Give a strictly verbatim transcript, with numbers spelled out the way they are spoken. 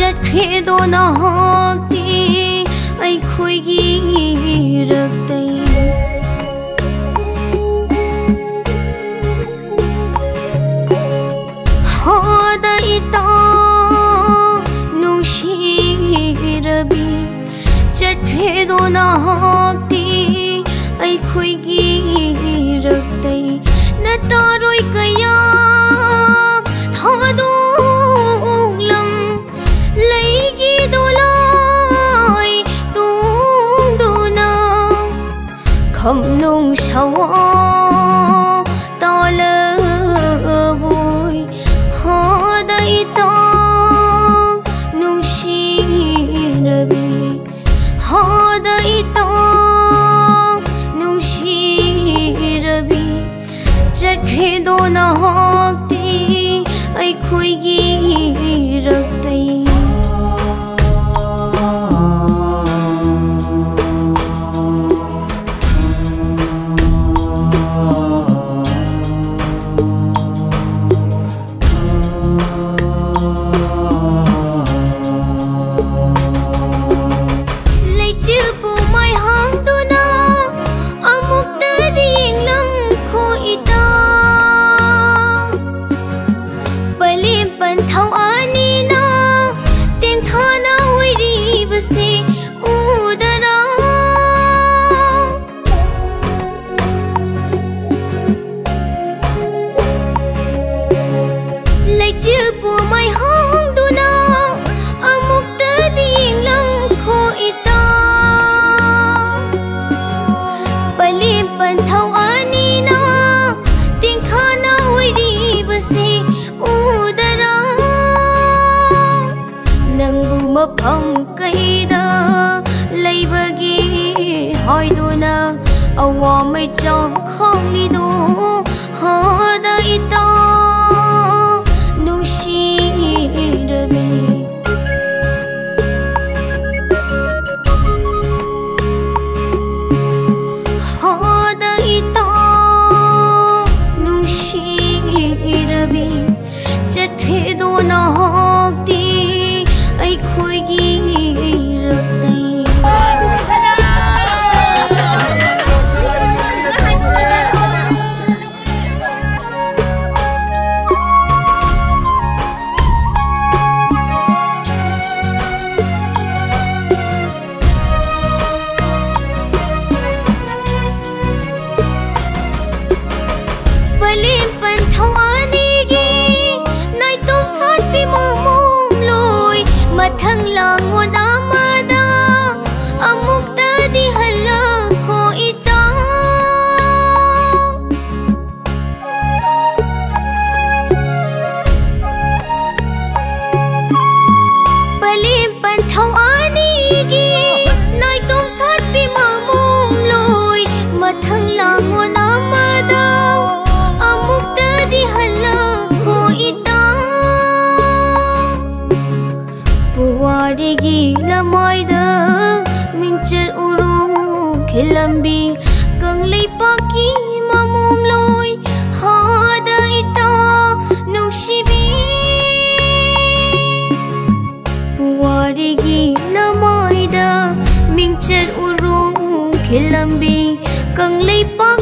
ꯆꯠꯈ꯭ꯔꯦꯗꯣ ꯅꯍꯥꯛꯇꯤ ꯑꯩꯈꯣꯏꯒꯤ ꯏꯔꯛꯇꯩ꯫ ꯍꯣꯗ ꯏꯇꯥꯎ ꯅꯨꯡꯁꯤꯔꯕꯤ, ꯆꯠꯈ꯭ꯔꯦꯗꯣ ꯅꯍꯥꯛꯇꯤ ꯑꯩꯈꯣꯏꯒꯤ ꯏꯔꯛꯇꯩ꯫ ꯅꯇꯥꯔꯣꯏ ꯀꯌꯥ ꯊꯥꯗꯣꯛꯂꯝ ꯂꯩꯒꯤꯗꯣ ꯂꯥꯏ ꯇꯣꯡꯗꯨꯅ꯫ ꯈꯝꯅꯨꯡ ꯁꯋꯥ ꯇꯥꯂꯕꯣꯏ꯫ ꯍꯣꯗ ꯏꯇꯥꯎ ꯅꯨꯡꯁꯤꯔꯕꯤ, ꯍꯣꯗ ꯏꯇꯥꯎ ꯅꯨꯡꯁꯤꯔꯕꯤ, ꯆꯠꯈ꯭ꯔꯦꯗꯣ ꯅꯍꯥꯛꯇꯤ ꯑꯩꯈꯣꯏꯒꯤ ꯏꯔꯛꯇꯩ꯫ ꯂꯩꯆꯤꯜ ꯄꯨꯝꯃꯩ ꯍꯥꯡꯗꯨꯅ ꯑꯃꯨꯛꯇꯗꯤ ꯌꯦꯡꯂꯝꯈꯣ ꯏꯇꯥ꯫ ꯄꯂꯦꯝ ꯄꯟꯊꯧ ꯑꯅꯤꯅ ꯇꯦꯡꯊꯥꯅ ꯑꯣꯏꯔꯤꯕꯁꯦ ꯎꯗꯔꯥ? ꯂꯩꯆꯤꯜ ꯄꯨꯝꯃꯩ ꯍꯣꯡꯗꯨꯅ ꯑꯃꯨꯛꯇꯗꯤ ꯌꯦꯡꯂꯝꯈꯣ ꯏꯇꯥ꯫ ꯄꯂꯦꯝ ꯄꯟꯊꯧ ꯑꯅꯤꯅ ꯇꯦꯡꯊꯥꯅ ꯑꯣꯏꯔꯤꯕꯁꯦ ꯎꯗꯔꯥ? ꯅꯪꯕꯨ ꯃꯐꯝ ꯀꯩꯗ ꯂꯩꯕꯒꯦ ꯍꯥꯏꯗꯨꯅ ꯑꯋꯥ ꯃꯩꯆꯥꯛ ꯈꯥꯡꯂꯤꯗꯣ ꯍꯥꯗ ꯏꯇꯥ ꯅꯨꯡꯁꯤꯔꯕꯤ꯫ ꯍꯥꯗ ꯏꯇꯥ ꯅꯨꯡꯁꯤꯔꯕꯤ꯫ ꯆꯠꯈ꯭ꯔꯦꯗꯣ ꯅꯍꯥꯛꯇꯤ ꯀꯤꯔꯛꯇꯦ꯫ ꯄꯂꯦꯝ ꯄꯟꯊꯧ ꯑꯅꯤꯒꯤ ꯅꯥꯏꯇꯣꯝ ꯁꯥꯠꯄꯤ ꯃꯃꯣꯝꯂꯣꯏ, ꯃꯊꯪ ꯂꯥꯡꯑꯣꯟ ꯑꯃꯗ ꯑꯃꯨꯛꯇꯗꯤ ꯍꯜꯂꯛꯈꯣ ꯏꯇꯥ꯫ ꯄꯂꯦꯝ ꯄꯟꯊꯧ ꯑꯅꯤꯒꯤ ꯅꯥꯏꯇꯣꯝ ꯁꯥꯠꯄꯤ ꯃꯃꯣꯝꯂꯣꯏ, ꯃꯊꯪ ꯂꯥꯡꯑꯣꯟ ꯑꯃꯗ ꯑꯃꯨꯛꯇꯗꯤ ꯍꯜꯂꯛꯈꯣ ꯏꯇꯥ꯫ ꯄꯨꯋꯥꯔꯤꯒꯤ ꯂꯃꯥꯏꯗ ꯃꯤꯡꯆꯠ ꯎꯔꯣꯡ ꯈꯤꯜꯂꯝꯕꯤ ꯀꯪꯂꯩꯄꯥꯛꯀꯤ ꯃꯃꯣꯝꯂꯣꯏ ꯍꯥꯗ ꯏꯇꯥ ꯅꯨꯡꯁꯤꯕꯤ꯫ ꯄꯨꯋꯥꯔꯤꯒꯤ ꯂꯃꯥꯏꯗ ꯃꯤꯡꯆꯠ ꯎꯔꯣꯡ ꯈꯤꯜꯂꯝꯕꯤ ꯀꯪꯂꯩꯄꯥꯛ